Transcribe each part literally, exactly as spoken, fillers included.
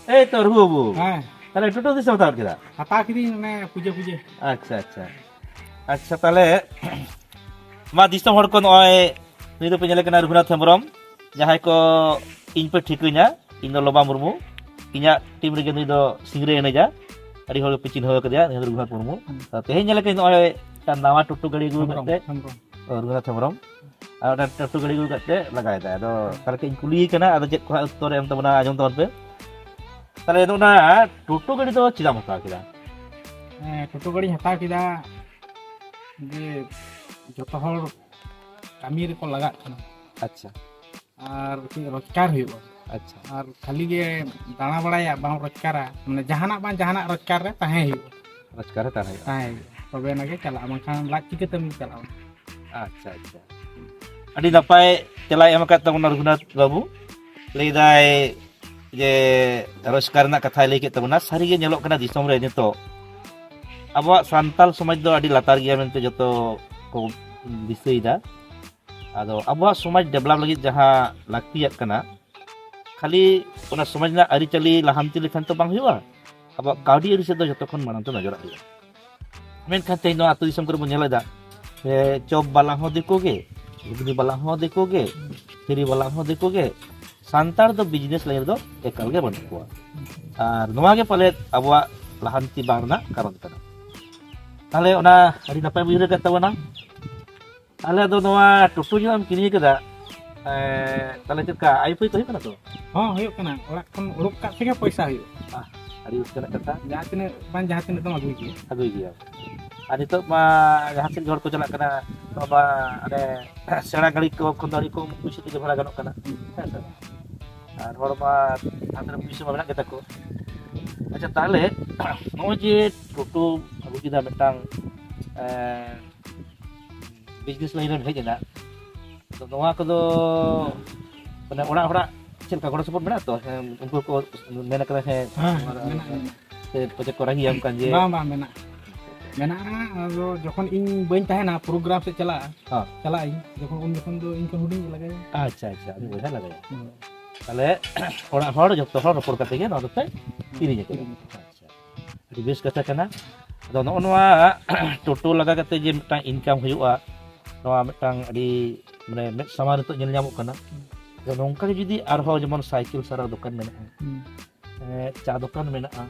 ᱮᱭ ᱛᱚ ᱨᱩ ᱵᱟᱹᱵᱩ᱾ ᱦᱮᱸ᱾ ᱛᱟᱦᱞᱮ ᱴᱳᱴᱳ ᱛᱤᱥᱮᱢ ᱦᱟᱛᱟᱣ ᱠᱮᱫᱟ? ᱦᱟᱛᱟᱣ ᱠᱤᱫᱤᱧ ᱚᱱᱮ ᱯᱩᱡᱟᱹ ᱯᱩᱡᱟᱹ᱾ ᱟᱪᱪᱷᱟ, ᱟᱪᱪᱷᱟ᱾ ᱟᱪᱪᱷᱟ, ᱛᱟᱦᱞᱮ ᱢᱟ ᱫᱤᱥᱚᱢ ᱦᱚᱲ ᱠᱚ, ᱱᱚᱜᱼᱚᱭ ᱱᱩᱭ ᱫᱚᱯᱮ ᱧᱮᱞᱮ ᱠᱟᱱᱟ ᱨᱚᱜᱷᱩᱱᱟᱛᱷ ᱦᱮᱢᱵᱨᱚᱢ, ᱡᱟᱦᱟᱸᱭ ᱠᱚ ᱤᱧ ᱯᱮ ᱴᱷᱤᱠᱟᱹᱧᱟ, ᱤᱧ ᱫᱚ ᱞᱚᱵᱟ ᱢᱩᱨᱢᱩ, ᱤᱧᱟᱹᱜ ᱴᱤᱢ ᱨᱮᱜᱮ ᱱᱩᱭ ᱫᱚ ᱥᱤᱝᱨᱟᱹᱭ ᱮᱱᱮᱡᱟ, ᱟᱹᱰᱤ ᱦᱚᱲ ᱜᱮᱯᱮ ᱪᱤᱱᱦᱟᱹᱣ ᱟᱠᱟᱫᱮᱭᱟ, ᱱᱩᱭ ᱫᱚ ᱨᱚᱜᱷᱩᱱᱟᱛᱷ ᱢᱩᱨᱢᱩ᱾ ᱦᱩᱸ᱾ ᱛᱚ, ᱛᱮᱦᱮᱧ ᱧᱮᱞᱮ ᱠᱟᱹᱧ ᱱᱚᱜᱼᱚᱭ ᱢᱤᱫᱴᱟᱝ ᱱᱟᱣᱟ ᱴᱳᱴᱳ ᱜᱟᱹᱰᱤ ᱟᱹᱜᱩ ᱦᱮᱢᱵᱨᱚᱢ, ᱠᱟᱛᱮ, ᱦᱮᱢᱵᱨᱚᱢ᱾ ᱚ, ᱨᱚᱜᱷᱩᱱᱟᱛᱷ ᱦᱮᱢᱵᱨᱚᱢ᱾ ᱟᱨ ᱚᱱᱟ ᱴᱳᱴᱳ ᱜᱟᱹᱰᱤ ᱟᱹᱜᱩ ᱠᱟᱛᱮ ᱞᱟᱜᱟᱭᱮᱫᱟᱭ᱾ ᱟᱫᱚ ᱛᱟᱦᱞᱮ ᱠᱤ ᱤᱧ ᱠᱩᱞᱤᱭᱮ ᱠᱟᱱᱟ, ᱟᱫᱚ ᱪᱮᱫ ᱠᱚ ᱦᱟᱸᱜ ᱩᱛᱛᱚᱨᱮ ᱮᱢ ᱛᱟᱵᱚᱱᱟ, ᱟᱸᱡᱚᱢ ᱛᱟᱵᱚᱱ ᱯᱮ᱾ ᱛᱟᱦᱞᱮ ᱱᱚᱜᱼᱚ ᱱᱟ ᱴᱳᱴᱳ ᱜᱟᱹᱰᱤ ᱫᱚ ᱪᱮᱫᱟᱜ ᱮᱢ ᱦᱟᱛᱟᱣ ᱠᱮᱫᱟ? ᱦᱮᱸ, ᱴᱳᱴᱳ ᱜᱟᱹᱰᱤᱧ ᱦᱟᱛᱟᱣ ᱠᱮᱫᱟ ᱡᱮ ᱡᱚᱛᱚ ᱦᱚᱲ ᱠᱟᱹᱢᱤ ᱨᱮᱠᱚ ᱞᱟᱜᱟᱜ ᱠᱟᱱᱟ᱾ ᱟᱪᱪᱷᱟ᱾ ᱟᱨ ᱠᱟᱹᱡ ᱨᱳᱡᱽᱜᱟᱨ ᱦᱩᱭᱩᱜᱼᱟ᱾ ᱟᱪᱪᱷᱟ᱾ ᱟᱨ ᱠᱷᱟᱹᱞᱤ ᱜᱮ ᱫᱟᱬᱟ ᱵᱟᱲᱟᱭᱟ, ᱵᱟᱢ ᱨᱳᱡᱽᱜᱟᱨᱟ, ᱢᱟᱱᱮ ᱡᱟᱦᱟᱱᱟᱜ ᱵᱟᱝ ᱡᱟᱦᱟᱱᱟᱜ ᱨᱳᱡᱽᱜᱟᱨ ᱨᱮ ᱛᱟᱦᱮᱸ ᱦᱩᱭᱩᱜᱼᱟ᱾ ᱨᱳᱡᱽᱜᱟᱨ ᱨᱮ ᱛᱟᱦᱮᱸ ᱦᱩᱭᱩᱜᱼᱟ᱾ ᱛᱟᱦᱮᱸ ᱦᱩᱭᱩᱜᱼᱟ, ᱛᱚᱵᱮ ᱟᱱᱟᱜ ᱜᱮ ᱪᱟᱞᱟᱜᱼᱟ, ᱵᱟᱝᱠᱷᱟᱱ ᱞᱟᱡ ᱪᱤᱠᱟᱹᱛᱮᱢ ᱪᱟᱞᱟᱜᱼᱟ? ᱟᱪᱪᱷᱟ, ᱟᱪᱪᱷᱟ᱾ ᱟᱹᱰᱤ ᱱᱟᱯᱟᱭ ᱛᱮᱞᱟᱭ ᱮᱢ ᱟᱠᱟᱫ ᱛᱟᱵᱚᱱᱟ ᱨᱚᱜᱷᱩᱱᱟᱛᱷ ᱵᱟᱹᱵᱩ᱾ ᱞᱟᱹᱭᱫᱟᱭ ᱡᱮ ᱨᱳᱡᱽᱜᱟᱨ ᱨᱮᱱᱟᱜ ᱠᱟᱛᱷᱟᱭ ᱞᱟᱹᱭ ᱠᱮᱫ ᱛᱟᱵᱚᱱᱟ᱾ ᱥᱟᱹᱨᱤᱜᱮ ᱧᱮᱞᱚᱜ ᱠᱟᱱᱟ ᱫᱤᱥᱚᱢ ᱨᱮ ᱱᱤᱛᱚᱜ ᱟᱵᱚᱣᱟᱜ ᱥᱟᱱᱛᱟᱞ ᱥᱚᱢᱟᱡᱽ ᱫᱚ ᱟᱹᱰᱤ ᱞᱟᱛᱟᱨ ᱜᱮᱭᱟ ᱢᱮᱱᱛᱮ ᱡᱚᱛᱚ ᱠᱚ ᱫᱤᱥᱟᱹᱭᱮᱫᱟ᱾ ᱟᱫᱚ ᱟᱵᱚᱣᱟᱜ ᱥᱚᱢᱟᱡᱽ ᱰᱮᱵᱷᱞᱚᱯ ᱞᱟᱹᱜᱤᱫ ᱡᱟᱦᱟᱸ ᱞᱟᱹᱠᱛᱤᱭᱟᱜ ᱠᱟᱱᱟ, ᱠᱷᱟᱹᱞᱤ ᱚᱱᱟ ᱥᱚᱢᱟᱡᱽ ᱨᱮᱱᱟᱜ ᱟᱹᱨᱤᱪᱟᱹᱞᱤ ᱞᱟᱦᱟᱱᱛᱤ ᱞᱮᱠᱷᱟᱱ ᱛᱚ ᱵᱟᱝ ᱦᱩᱭᱩᱜᱼᱟ, ᱟᱵᱚᱣᱟᱜ ᱠᱟᱹᱣᱰᱤ ᱟᱹᱨᱤ ᱥᱮᱫ ᱫᱚ ᱡᱚᱛᱚ ᱠᱷᱚᱱ ᱢᱟᱲᱟᱝ ᱛᱮ ᱱᱚᱡᱚᱨᱟᱜ ᱦᱩᱭᱩᱜᱼᱟ᱾ ᱢᱮᱱᱠᱷᱟᱱ ᱛᱮᱦᱮᱧ ᱱᱚᱣᱟ ᱟᱹᱛᱩ ᱫᱤᱥᱚᱢ ᱠᱚᱨᱮ ᱵᱚᱱ ᱧᱮᱞ ᱮᱫᱟ, ᱪᱚᱯ ᱵᱟᱞᱟ ᱦᱚᱸ ᱫᱤᱠᱩ ᱜᱮ, ᱜᱷᱩᱜᱽᱱᱤ ᱵᱟᱞᱟ ᱦᱚᱸ ᱫᱤᱠᱩ ᱜᱮ, ᱯᱷᱮᱨᱤ ᱵᱟᱞᱟ ᱦᱚᱸ ᱫᱤᱠᱩ ᱜᱮ, ᱥᱟᱱᱛᱟᱲ ᱫᱚ ᱵᱤᱡᱽᱱᱮᱥ ᱞᱟᱭᱤᱱ ᱨᱮᱫᱚ ᱮᱠᱟᱞ ᱜᱮ ᱵᱟᱹᱱᱩᱜ ᱠᱚᱣᱟ᱾ ᱟᱨ ᱱᱚᱣᱟ ᱜᱮ ᱯᱟᱞᱮᱫ ᱟᱵᱚᱣᱟᱜ ᱞᱟᱦᱟᱱᱛᱤ ᱵᱟᱝ ᱨᱮᱱᱟᱜ ᱠᱟᱨᱚᱱ ᱠᱟᱱᱟ᱾ ᱛᱟᱦᱞᱮ ᱚᱱᱟ ᱟᱹᱰᱤ ᱱᱟᱯᱟᱭ ᱵᱩᱡᱷᱟᱹᱣ ᱠᱮᱫ ᱛᱟᱵᱚᱱᱟ᱾ ᱛᱟᱦᱞᱮ ᱟᱫᱚ ᱱᱚᱣᱟ ᱴᱳᱴᱳ ᱡᱟᱦᱟᱸ ᱮᱢ ᱠᱤᱨᱤᱧ ᱠᱟᱫᱟ, ᱮᱸ, ᱛᱟᱦᱞᱮ ᱪᱮᱫ ᱞᱮᱠᱟ ᱟᱭ ᱩᱯᱟᱹᱭ ᱠᱚ ᱦᱩᱭᱩᱜ ᱠᱟᱱᱟ ᱛᱚ? ᱦᱚᱸ, ᱦᱩᱭᱩᱜ ᱠᱟᱱᱟ᱾ ᱚᱲᱟᱜ ᱠᱷᱚᱱ ᱩᱰᱩᱠ ᱠᱟᱜ ᱛᱮᱜᱮ ᱯᱚᱭᱥᱟ ᱦᱩᱭᱩᱜᱼᱟ᱾ ᱟᱦ, ᱟᱹᱰᱤ ᱨᱟᱹᱥᱠᱟᱹ ᱨᱮᱱᱟᱜ ᱠᱟᱛᱷᱟ᱾ ᱡᱟᱦᱟᱸ ᱛᱤᱱᱟᱹᱜ ᱵᱟᱝ ᱡᱟᱦᱟᱸ ᱛᱤᱱᱟᱹᱜ ᱫᱚᱢ ᱟᱹᱜᱩᱭ ᱜᱮᱭᱟ᱾ ᱟᱹᱜᱩᱭ ᱜᱮᱭᱟ᱾ ᱟᱨ ᱱᱤᱛᱚᱜ ᱢᱟ ᱡᱟᱦᱟᱸ ᱥᱮᱫ ᱦᱚᱲ ᱠᱚ ᱪᱟᱞᱟᱜ ᱠᱟᱱᱟ, ᱱᱚᱣᱟ ᱢᱟ ᱚᱱᱮ ᱥᱮᱬᱟ ᱜᱟᱹᱰᱤ ᱠᱚ ᱠᱷᱚᱱ ᱫᱚ ᱟᱹᱰᱤ ᱠᱚᱢ ᱯᱩᱭᱥᱟᱹ ᱛᱮᱜᱮ ᱵᱷᱟᱲᱟ ᱜᱟᱱᱚᱜ ᱠᱟᱱᱟ᱾ ᱦᱮᱸ ᱥᱮ? ᱟᱨ ᱦᱚᱲ ᱢᱟ ᱦᱟᱛ ᱨᱮ ᱯᱩᱭᱥᱟᱹ ᱢᱟ ᱢᱮᱱᱟᱜ ᱜᱮᱛᱟ ᱠᱚ᱾ ᱟᱪᱪᱷᱟ, ᱛᱟᱦᱞᱮ ᱱᱚᱜᱼᱚᱭ ᱡᱮ ᱴᱳᱴᱳ ᱟᱹᱜᱩ ᱠᱮᱫᱟ ᱢᱤᱫᱴᱟᱝ, ᱮᱸ, ᱵᱤᱡᱽᱱᱮᱥ ᱞᱟᱭᱤᱱ ᱨᱮᱢ ᱦᱮᱡ ᱮᱱᱟ, ᱟᱫᱚ ᱱᱚᱣᱟ ᱠᱚᱫᱚ ᱢᱟᱱᱮ ᱚᱲᱟᱜ ᱦᱚᱲᱟᱜ ᱪᱮᱫ ᱞᱮᱠᱟ ᱜᱚᱲᱚ ᱥᱚᱯᱚᱦᱚᱫ ᱢᱮᱱᱟᱜᱼᱟ ᱛᱚ? ᱦᱮᱸ, ᱩᱱᱠᱩ ᱠᱚ ᱢᱮᱱ ᱠᱟᱫᱟ, ᱦᱮᱸ, ᱦᱮᱸ, ᱱᱚᱣᱟ ᱦᱮᱸ, ᱢᱮᱱᱟᱜᱼᱟ, ᱢᱮᱱᱟᱜᱼᱟ᱾ ᱥᱮ ᱯᱟᱪᱮᱫ ᱠᱚ ᱨᱟᱹᱜᱤᱭᱟ ᱚᱱᱠᱟᱱ ᱡᱮ ᱵᱟᱝ, ᱵᱟᱝ, ᱢᱮᱱᱟᱜᱼᱟ᱾ ᱢᱮᱱᱟᱜᱼᱟ, ᱟᱫᱚ ᱡᱚᱠᱷᱚᱱ ᱤᱧ ᱵᱟᱹᱧ ᱛᱟᱦᱮᱱᱟ, ᱯᱨᱳᱜᱨᱟᱢ ᱥᱮᱫ ᱪᱟᱞᱟᱜᱼᱟ, ᱦᱮᱸ᱾ ᱪᱟᱞᱟᱜ ᱟᱹᱧ, ᱡᱚᱠᱷᱚᱱ, ᱩᱱ ᱡᱚᱠᱷᱚᱱ ᱫᱚ ᱤᱧ ᱠᱷᱚᱱ ᱦᱩᱰᱤᱧ ᱞᱟᱜᱟᱭᱟ᱾ ᱟᱪᱪᱷᱟ, ᱟᱪᱪᱷᱟ, ᱟᱹᱰᱤ ᱵᱚᱭᱦᱟ ᱞᱟᱜᱟᱭᱟ᱾ ᱦᱳᱭ᱾ ᱛᱟᱦᱞᱮ ᱚᱲᱟᱜ ᱦᱚᱲ ᱡᱚᱛᱚ ᱦᱚᱲ ᱨᱚᱯᱚᱲ ᱠᱟᱛᱮ ᱜᱮ ᱱᱚᱣᱟ ᱫᱚᱯᱮ ᱠᱤᱨᱤᱧ ᱟᱠᱟᱫᱟ᱾ ᱟᱪᱪᱷᱟ, ᱟᱹᱰᱤ ᱵᱮᱥ ᱠᱟᱛᱷᱟ ᱠᱟᱱᱟ᱾ ᱟᱫᱚ ᱱᱚᱜᱼᱚ ᱱᱚᱣᱟ ᱴᱳᱴᱳ ᱞᱟᱜᱟ ᱠᱟᱛᱮ ᱡᱮ ᱢᱤᱫᱴᱟᱝ ᱤᱱᱠᱟᱢ ᱦᱩᱭᱩᱜᱼᱟ, ᱱᱚᱣᱟ ᱢᱤᱫᱴᱟᱝ ᱟᱹᱰᱤ ᱢᱟᱱᱮ ᱢᱮᱫ ᱥᱟᱢᱟᱝ ᱨᱮ ᱱᱤᱛᱚᱜ ᱧᱮᱞ ᱧᱟᱢᱚᱜ ᱠᱟᱱᱟ᱾ ᱟᱫᱚ ᱱᱚᱝᱠᱟ ᱜᱮ ᱡᱩᱫᱤ ᱟᱨᱦᱚᱸ ᱡᱮᱢᱚᱱ ᱥᱟᱭᱠᱮᱞ ᱥᱟᱨᱟ ᱫᱚᱠᱟᱱ ᱢᱮᱱᱟᱜᱼᱟ, ᱮᱸ, ᱪᱟ ᱫᱚᱠᱟᱱ ᱢᱮᱱᱟᱜᱼᱟ,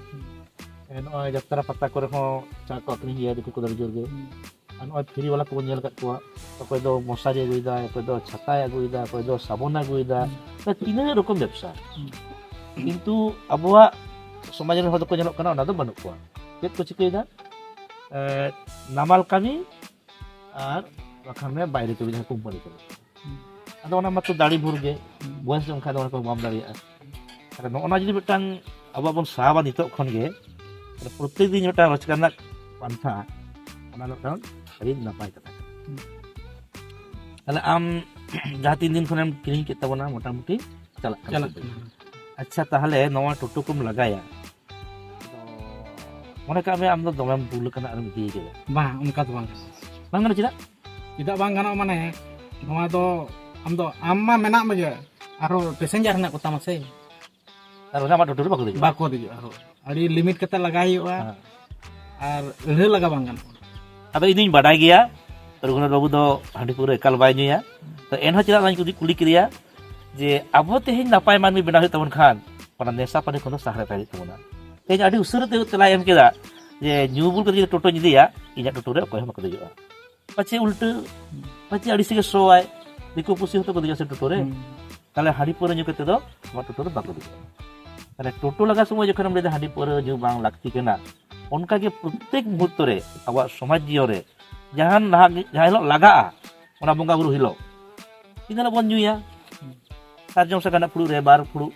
ᱮᱸ, ᱱᱚᱜᱼᱚᱭ ᱡᱟᱛᱨᱟ ᱯᱟᱛᱟ ᱠᱚᱨᱮ ᱦᱚᱸ ᱪᱟ ᱠᱚ ᱟᱹᱠᱷᱨᱤᱧ ᱜᱮᱭᱟ ᱫᱤᱠᱩ ᱠᱚᱫᱚ ᱟᱹᱰᱤ ᱡᱳᱨ ᱜᱮ᱾ ᱟᱨ ᱱᱚᱜᱼᱚᱭ ᱯᱷᱮᱨᱤ ᱵᱟᱞᱟ ᱠᱚᱵᱚᱱ ᱧᱮᱞ ᱟᱠᱟᱫ ᱠᱚᱣᱟ, ᱚᱠᱚᱭ ᱫᱚ ᱢᱚᱥᱟᱨᱤ ᱟᱹᱜᱩᱭᱮᱫᱟ, ᱚᱠᱚᱭ ᱫᱚ ᱪᱷᱟᱛᱟᱭ ᱟᱹᱜᱩᱭᱮᱫᱟ, ᱚᱠᱚᱭ ᱫᱚ ᱥᱟᱵᱚᱱᱮ ᱟᱹᱜᱩᱭᱮᱫᱟ, ᱢᱟᱱᱮ ᱛᱤᱱᱟᱹᱜ ᱨᱚᱠᱚᱢ ᱵᱮᱵᱽᱥᱟ᱾ ᱠᱤᱱᱛᱩ ᱟᱵᱚᱣᱟᱜ ᱥᱚᱢᱟᱡᱽ ᱨᱮᱱ ᱦᱚᱲ ᱫᱚᱠᱚ ᱧᱮᱞᱚᱜ ᱠᱟᱱᱟ, ᱚᱱᱟ ᱫᱚ ᱵᱟᱹᱱᱩᱜ ᱠᱚᱣᱟ᱾ ᱪᱮᱫ ᱠᱚ ᱪᱤᱠᱟᱹᱭᱮᱫᱟ? ᱮᱸ, ᱱᱟᱢᱟᱞ ᱠᱟᱹᱢᱤ ᱟᱨ ᱵᱟᱠᱷᱟᱱ ᱵᱟᱭᱨᱮ ᱠᱟᱹᱢᱤ, ᱡᱟᱦᱟᱸ ᱠᱳᱢᱯᱟᱱᱤ ᱠᱟᱹᱢᱤ᱾ ᱟᱫᱚ ᱚᱱᱟ ᱢᱟᱛᱚ ᱫᱟᱲᱮ ᱵᱷᱳᱨ ᱜᱮ, ᱵᱚᱭᱮᱥ ᱚᱱᱠᱟ ᱫᱚ ᱚᱱᱟ ᱠᱚ ᱵᱟᱢ ᱫᱟᱲᱮᱭᱟᱜᱼᱟ᱾ ᱛᱟᱦᱞᱮ ᱱᱚᱜᱼᱚ ᱱᱟ ᱡᱩᱫᱤ ᱢᱤᱫᱴᱟᱝ ᱟᱵᱚ ᱵᱚᱱ ᱥᱟᱵᱟ ᱱᱤᱛᱚᱜ ᱠᱷᱚᱱ ᱜᱮ, ᱛᱟᱦᱞᱮ ᱯᱨᱚᱛᱮᱠ ᱫᱤᱱ ᱢᱤᱫᱴᱟᱝ ᱨᱳᱡᱽᱜᱟᱨ ᱨᱮᱱᱟᱜ ᱯᱟᱱᱛᱷᱟ, ᱚᱱᱟ ᱫᱚ ᱢᱤᱫᱴᱟᱝ ᱟᱹᱰᱤ ᱱᱟᱯᱟᱭ ᱠᱟᱛᱷᱟ ᱠᱟᱱᱟ᱾ ᱛᱟᱦᱞᱮ ᱟᱢ ᱡᱟᱦᱟᱸ ᱛᱤᱱ ᱫᱤᱱ ᱠᱷᱚᱱᱮᱢ ᱠᱤᱨᱤᱧ ᱠᱮᱫ ᱛᱟᱵᱚᱱᱟ, ᱢᱚᱴᱟᱢᱩᱴᱤ ᱪᱟᱞᱟᱜ ᱠᱟᱱᱟ᱾ ᱪᱟᱞᱟᱜ ᱠᱟᱱᱟ᱾ ᱟᱪᱪᱷᱟ, ᱛᱟᱦᱞᱮ ᱱᱚᱣᱟ ᱴᱳᱴᱳ ᱠᱚᱢ ᱞᱟᱜᱟᱭᱟ, ᱟᱫᱚ ᱢᱚᱱᱮ ᱠᱟᱜ ᱢᱮ ᱟᱢ ᱫᱚ ᱫᱚᱢᱮᱢ ᱵᱩᱞ ᱟᱠᱟᱱᱟ ᱟᱨᱮᱢ ᱤᱫᱤ ᱠᱮᱫᱟ᱾ ᱵᱟᱝ, ᱚᱱᱠᱟ ᱫᱚ ᱵᱟᱝ ᱜᱟᱱᱚᱜᱼᱟ᱾ ᱵᱟᱝ ᱜᱟᱱᱚᱜᱼᱟ? ᱪᱮᱫᱟᱜ? ᱪᱮᱫᱟᱜ ᱵᱟᱝ ᱜᱟᱱᱚᱜᱼᱟ? ᱢᱟᱱᱮ ᱱᱚᱣᱟ ᱫᱚ ᱟᱢ ᱫᱚ, ᱟᱢ ᱢᱟ ᱢᱮᱱᱟᱜ ᱢᱮᱜᱮ, ᱟᱨᱦᱚᱸ ᱯᱮᱥᱮᱧᱡᱟᱨ ᱦᱮᱱᱟᱜ ᱠᱚᱛᱟᱢᱟ ᱥᱮ᱾ ᱟᱨ ᱚᱱᱟ ᱟᱢᱟᱜ ᱴᱳᱴᱳ ᱨᱮ ᱵᱟᱠᱚ ᱫᱮᱡᱚᱜᱼᱟ? ᱵᱟᱠᱚ ᱫᱮᱡᱚᱜᱼᱟ᱾ ᱦᱳᱭ, ᱟᱹᱰᱤ ᱞᱤᱢᱤᱴ ᱠᱟᱛᱮ ᱞᱟᱜᱟᱭ ᱦᱩᱭᱩᱜᱼᱟ᱾ ᱦᱮᱸ᱾ ᱟᱨ ᱟᱹᱲᱦᱟᱹ ᱞᱟᱜᱟ ᱵᱟᱝ ᱜᱟᱱᱚᱜᱼᱟ᱾ ᱟᱫᱚ ᱤᱧ ᱫᱩᱧ ᱵᱟᱰᱟᱭ ᱜᱮᱭᱟ ᱨᱚᱜᱷᱩᱱᱟᱛᱷ ᱵᱟᱹᱵᱩ ᱫᱚ ᱦᱟᱺᱰᱤ ᱯᱟᱹᱣᱨᱟᱹ ᱮᱠᱟᱞ ᱵᱟᱭ ᱧᱩᱭᱟ, ᱛᱚ ᱮᱱᱦᱚᱸ ᱪᱮᱫᱟᱜ ᱚᱱᱟᱧ ᱠᱩᱞᱤ, ᱠᱩᱞᱤ ᱠᱮᱫᱮᱭᱟ ᱡᱮ ᱟᱵᱚ ᱛᱮᱦᱮᱧ ᱱᱟᱯᱟᱭ ᱢᱟᱹᱱᱢᱤ ᱵᱮᱱᱟᱣ ᱦᱩᱭᱩᱜ ᱛᱟᱵᱚᱱ ᱠᱷᱟᱱ ᱚᱱᱟ ᱱᱮᱥᱟ ᱯᱟᱹᱱᱤ ᱠᱷᱚᱱ ᱫᱚ ᱥᱟᱦᱟ ᱨᱮ ᱛᱟᱦᱮᱸ ᱦᱩᱭᱩᱜ ᱛᱟᱵᱚᱱᱟ᱾ ᱛᱮᱦᱮᱧ ᱟᱹᱰᱤ ᱩᱥᱟᱹᱨᱟ ᱛᱮ ᱛᱮᱞᱟᱭ ᱮᱢ ᱠᱮᱫᱟ ᱡᱮ ᱧᱩ ᱵᱩᱞ ᱠᱟᱛᱮ ᱡᱩᱫᱤ ᱴᱳᱴᱳᱧ ᱤᱫᱤᱭᱟ, ᱤᱧᱟᱹᱜ ᱴᱳᱴᱳ ᱨᱮ ᱚᱠᱚᱭ ᱦᱚᱸ ᱵᱟᱠᱚ ᱫᱮᱡᱚᱜᱼᱟ᱾ ᱯᱟᱪᱮ ᱩᱞᱴᱟᱹ, ᱯᱟᱪᱮ ᱟᱹᱲᱤᱥ ᱜᱮ ᱥᱚᱣᱟᱭ, ᱫᱤᱠᱩ ᱯᱩᱥᱤ ᱦᱚᱸᱛᱚ ᱠᱚ ᱫᱮᱡᱚᱜᱼᱟ ᱥᱮ ᱴᱳᱴᱳ ᱨᱮ᱾ ᱦᱩᱸ᱾ ᱛᱟᱦᱞᱮ ᱦᱟᱺᱰᱤ ᱯᱟᱹᱣᱨᱟᱹ ᱧᱩ ᱠᱟᱛᱮ ᱫᱚ ᱟᱢᱟᱜ ᱴᱳᱴᱳ ᱨᱮ ᱵᱟᱠᱚ ᱫᱮᱡᱚᱜᱼᱟ᱾ ᱛᱟᱦᱞᱮ ᱴᱳᱴᱳ ᱞᱟᱜᱟ ᱥᱚᱢᱚᱭ ᱡᱚᱠᱷᱚᱱᱮᱢ ᱞᱟᱹᱭᱫᱟ ᱦᱟᱺᱰᱤ ᱯᱟᱹᱣᱨᱟᱹ ᱧᱩ ᱵᱟᱝ ᱞᱟᱹᱠᱛᱤ ᱠᱟᱱᱟ, ᱚᱱᱠᱟᱜᱮ ᱯᱨᱚᱛᱮᱠ ᱢᱩᱦᱩᱨᱛᱚ ᱨᱮ ᱟᱵᱚᱣᱟᱜ ᱥᱚᱢᱟᱡᱽ ᱡᱤᱭᱚᱱ ᱨᱮ ᱡᱟᱦᱟᱸ ᱱᱟᱦᱟᱜ, ᱡᱟᱦᱟᱸ ᱦᱤᱞᱳᱜ ᱞᱟᱜᱟᱜᱼᱟ, ᱚᱱᱟ ᱵᱚᱸᱜᱟ ᱵᱩᱨᱩ ᱦᱤᱞᱳᱜ, ᱤᱱᱟᱹ ᱦᱤᱞᱳᱜ ᱵᱚᱱ ᱧᱩᱭᱟ᱾ ᱥᱟᱨᱡᱚᱢ ᱥᱟᱠᱟᱢ ᱨᱮᱱᱟᱜ ᱯᱷᱩᱲᱩᱜ ᱨᱮ ᱵᱟᱨ ᱯᱷᱩᱲᱩᱜ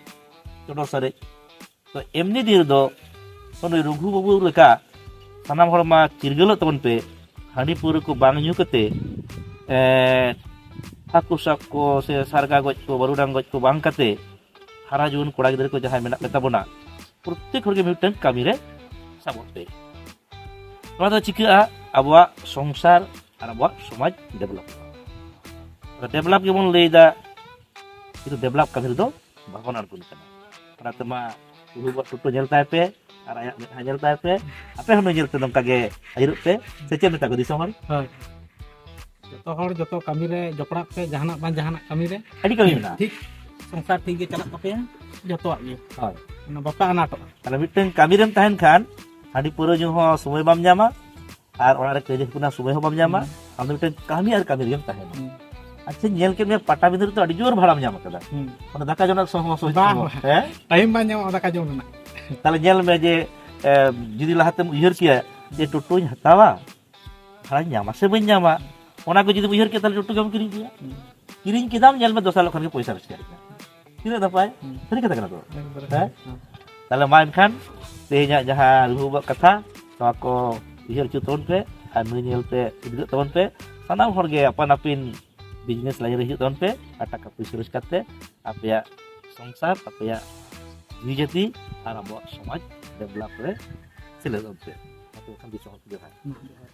ᱪᱚᱰᱚᱨ ᱥᱟᱨᱮᱡ᱾ ᱛᱚ ᱮᱢᱱᱤ ᱫᱤᱱ ᱨᱮᱫᱚ ᱱᱩᱭ ᱨᱚᱜᱷᱩ ᱵᱟᱹᱵᱩ ᱞᱮᱠᱟ ᱥᱟᱱᱟᱢ ᱦᱚᱲ ᱢᱟ ᱪᱤᱨᱜᱟᱹᱞᱚᱜ ᱛᱟᱵᱚᱱ ᱯᱮ, ᱦᱟᱺᱰᱤ ᱯᱟᱹᱣᱨᱟᱹ ᱠᱚ ᱵᱟᱝ ᱧᱩ ᱠᱟᱛᱮ, ᱮᱸ, ᱦᱟᱹᱠᱩ ᱥᱟᱵ ᱠᱚ ᱥᱮ ᱥᱟᱨᱜᱟ ᱜᱚᱡ ᱠᱚ, ᱵᱟᱹᱨᱩᱰᱟᱝ ᱜᱚᱡ ᱠᱚ ᱵᱟᱝ ᱠᱟᱛᱮ, ᱦᱟᱨᱟ ᱡᱩᱣᱟᱹᱱ ᱠᱚᱲᱟ ᱜᱤᱫᱽᱨᱟᱹ ᱠᱚ ᱡᱟᱦᱟᱸᱭ ᱢᱮᱱᱟᱜ ᱯᱮ ᱛᱟᱵᱚᱱᱟ, ᱯᱨᱚᱛᱮᱠ ᱦᱚᱲ ᱜᱮ ᱢᱤᱫᱴᱟᱝ ᱠᱟᱹᱢᱤ ᱨᱮ ᱥᱟᱵᱚᱜ ᱯᱮ᱾ ᱱᱚᱣᱟ ᱫᱚ ᱪᱤᱠᱟᱹᱜᱼᱟ? ᱟᱵᱚᱣᱟᱜ ᱥᱚᱝᱥᱟᱨ ᱟᱨ ᱟᱵᱚᱣᱟᱜ ᱥᱚᱢᱟᱡᱽ ᱰᱮᱵᱷᱞᱚᱯᱚᱜᱼᱟ᱾ ᱰᱮᱵᱷᱞᱚᱯ ᱜᱮᱵᱚᱱ ᱞᱟᱹᱭᱫᱟ, ᱠᱤᱱᱛᱩ ᱰᱮᱵᱷᱞᱚᱯ ᱠᱟᱹᱢᱤ ᱨᱮᱫᱚ ᱵᱟᱵᱚᱱ ᱟᱬᱜᱚᱱ ᱠᱟᱱᱟ᱾ ᱚᱱᱟᱛᱮ ᱢᱟ ᱵᱟᱹᱦᱩ ᱵᱟᱵᱟ ᱴᱳᱴᱳ ᱧᱮᱞ ᱛᱟᱭ ᱯᱮ ᱟᱨ ᱟᱭᱟᱜ ᱢᱮᱫᱦᱟ ᱧᱮᱞ ᱛᱟᱭ ᱯᱮ᱾ ᱟᱯᱮ ᱦᱚᱸ ᱱᱩᱭ ᱧᱮᱞᱛᱮ ᱱᱚᱝᱠᱟ ᱜᱮ ᱟᱹᱭᱩᱨᱚᱜ ᱯᱮ᱾ ᱥᱮ ᱪᱮᱫ ᱢᱮᱛᱟ ᱠᱚ ᱫᱤᱥᱚᱢ ᱦᱚᱲ? ᱦᱳᱭ᱾ ᱡᱚᱛᱚ ᱦᱚᱲ ᱡᱚᱛᱚ ᱠᱟᱹᱢᱤ ᱨᱮ ᱡᱚᱯᱲᱟᱜ ᱯᱮ, ᱡᱟᱦᱟᱱᱟᱜ ᱵᱟᱝ ᱡᱟᱦᱟᱱᱟᱜ ᱠᱟᱹᱢᱤ ᱨᱮ᱾ ᱟᱹᱰᱤ ᱠᱟᱹᱢᱤ ᱢᱮᱱᱟᱜᱼᱟ᱾ ᱴᱷᱤᱠ ᱥᱚᱝᱥᱟᱨ ᱴᱷᱤᱠ ᱜᱮ ᱪᱟᱞᱟᱜ ᱛᱟᱯᱮᱭᱟ, ᱡᱚᱛᱚᱣᱟᱜ ᱜᱮ᱾ ᱦᱳᱭ᱾ ᱚᱱᱟ ᱵᱟᱯᱮ ᱟᱱᱟᱴᱚᱜᱼᱟ᱾ ᱛᱟᱦᱞᱮ ᱢᱤᱫᱴᱟᱝ ᱠᱟᱹᱢᱤ ᱨᱮᱢ ᱛᱟᱦᱮᱱ ᱠᱷᱟᱱ ᱦᱟᱺᱰᱤ ᱯᱟᱹᱣᱨᱟᱹ ᱧᱩ ᱦᱚᱸ ᱥᱚᱢᱚᱭ ᱵᱟᱢ ᱧᱟᱢᱟ, ᱟᱨ ᱚᱲᱟᱜ ᱨᱮ ᱠᱟᱹᱭᱡᱟᱹ ᱠᱷᱟᱹᱯᱟᱹᱨᱤ ᱥᱚᱢᱚᱭ ᱦᱚᱸ ᱵᱟᱢ ᱧᱟᱢᱟ᱾ ᱦᱩᱸ᱾ ᱟᱢ ᱫᱚ ᱢᱤᱫᱴᱟᱝ ᱠᱟᱹᱢᱤ ᱟᱨ ᱠᱟᱹᱢᱤ ᱨᱮᱜᱮᱢ ᱛᱟᱦᱮᱱᱟ᱾ ᱦᱩᱸ᱾ ᱟᱪᱪᱷᱟ, ᱧᱮᱞ ᱠᱮᱫ ᱢᱮᱭᱟ ᱯᱟᱴᱟᱵᱤᱸᱫᱷᱟᱹ ᱨᱮᱫᱚ ᱟᱹᱰᱤ ᱡᱳᱨ ᱵᱷᱟᱲᱟᱢ ᱧᱟᱢ ᱟᱠᱟᱫᱟ᱾ ᱦᱩᱸ᱾ ᱚᱱᱟ ᱫᱟᱠᱟ ᱡᱚᱢ ᱨᱮᱱᱟᱜ ᱥᱚᱢᱚᱭ ᱦᱚᱸ ᱥᱚᱢᱚᱭ ᱵᱟᱝ, ᱦᱮᱸ? ᱴᱟᱭᱤᱢ ᱵᱟᱝ ᱧᱟᱢᱚᱜᱼᱟ ᱫᱟᱠᱟ ᱡᱚᱢ ᱨᱮᱱᱟᱜ᱾ ᱛᱟᱦᱞᱮ ᱧᱮᱞ ᱢᱮ ᱡᱮ, ᱮ, ᱡᱩᱫᱤ ᱞᱟᱦᱟᱛᱮᱢ ᱩᱭᱦᱟᱹᱨ ᱠᱮᱭᱟ ᱡᱮ ᱴᱳᱴᱳᱧ ᱦᱟᱛᱟᱣᱟ, ᱵᱷᱟᱲᱟᱧ ᱧᱟᱢᱟ ᱥᱮ ᱵᱟᱹᱧ ᱧᱟᱢᱟ, ᱚᱱᱟ ᱠᱚ ᱡᱩᱫᱤᱢ ᱩᱭᱦᱟᱹᱨ ᱠᱮᱭᱟ, ᱛᱟᱦᱞᱮ ᱴᱳᱴᱳ ᱜᱮᱢ ᱠᱤᱨᱤᱧ ᱠᱮᱭᱟ᱾ ᱦᱩᱸ᱾ ᱠᱤᱨᱤᱧ ᱠᱮᱫᱟᱢ, ᱧᱮᱞ ᱢᱮ ᱫᱚᱥᱟᱨ ᱦᱤᱞᱳᱜ ᱠᱷᱟᱱ ᱜᱮ ᱯᱚᱭᱥᱟ ᱨᱳᱡᱽᱜᱟᱨ ᱮᱱᱟ᱾ ᱛᱤᱱᱟᱹᱜ ᱱᱟᱯᱟᱭ᱾ ᱦᱩᱸ᱾ ᱥᱟᱹᱨᱤ ᱠᱟᱛᱷᱟ ᱠᱟᱱᱟ ᱛᱚ? ᱮᱠᱵᱟᱨᱮ᱾ ᱦᱮᱸ? ᱦᱩᱸ᱾ ᱛᱟᱦᱞᱮ ᱢᱟ ᱮᱱᱠᱷᱟᱱ ᱛᱮᱦᱮᱧᱟᱜ ᱡᱟᱦᱟᱸ ᱨᱩᱦᱩ ᱵᱟᱵᱟᱣᱟᱜ ᱠᱟᱛᱷᱟ, ᱱᱚᱣᱟ ᱠᱚ ᱩᱭᱦᱟᱹᱨ ᱦᱚᱪᱚ ᱛᱟᱵᱚᱱ ᱯᱮ ᱟᱨ ᱱᱩᱭ ᱧᱮᱞᱛᱮ ᱩᱫᱽᱜᱟᱹᱜ ᱛᱟᱵᱚᱱ ᱯᱮ᱾ ᱥᱟᱱᱟᱢ ᱦᱚᱲᱜᱮ ᱟᱯᱟᱱ ᱟᱹᱯᱤᱱ ᱵᱤᱡᱽᱱᱮᱥ ᱞᱟᱭᱤᱱ ᱨᱮ ᱦᱤᱡᱩᱜ ᱛᱟᱵᱚᱱ ᱯᱮ ᱟᱨ ᱴᱟᱠᱟ ᱯᱩᱭᱥᱟᱹ ᱨᱳᱡᱽᱜᱟᱨ ᱛᱮ ᱟᱯᱮᱭᱟᱜ ᱥᱚᱝᱥᱟᱨ, ᱟᱯᱮᱭᱟᱜ ᱡᱤᱣᱤ ᱡᱟᱹᱛᱤ ᱟᱨ ᱟᱵᱚᱣᱟᱜ ᱥᱚᱢᱟᱡᱽ ᱰᱮᱵᱷᱞᱚᱯ ᱨᱮ ᱥᱮᱞᱮᱫᱚᱜ ᱯᱮ᱾ ᱢᱟ ᱛᱚᱵᱮ ᱠᱷᱟᱱ ᱫᱤᱥᱚᱢ ᱦᱚᱲ ᱠᱚ ᱡᱚᱦᱟᱨ᱾ ᱦᱩᱸ, ᱡᱚᱦᱟᱨ᱾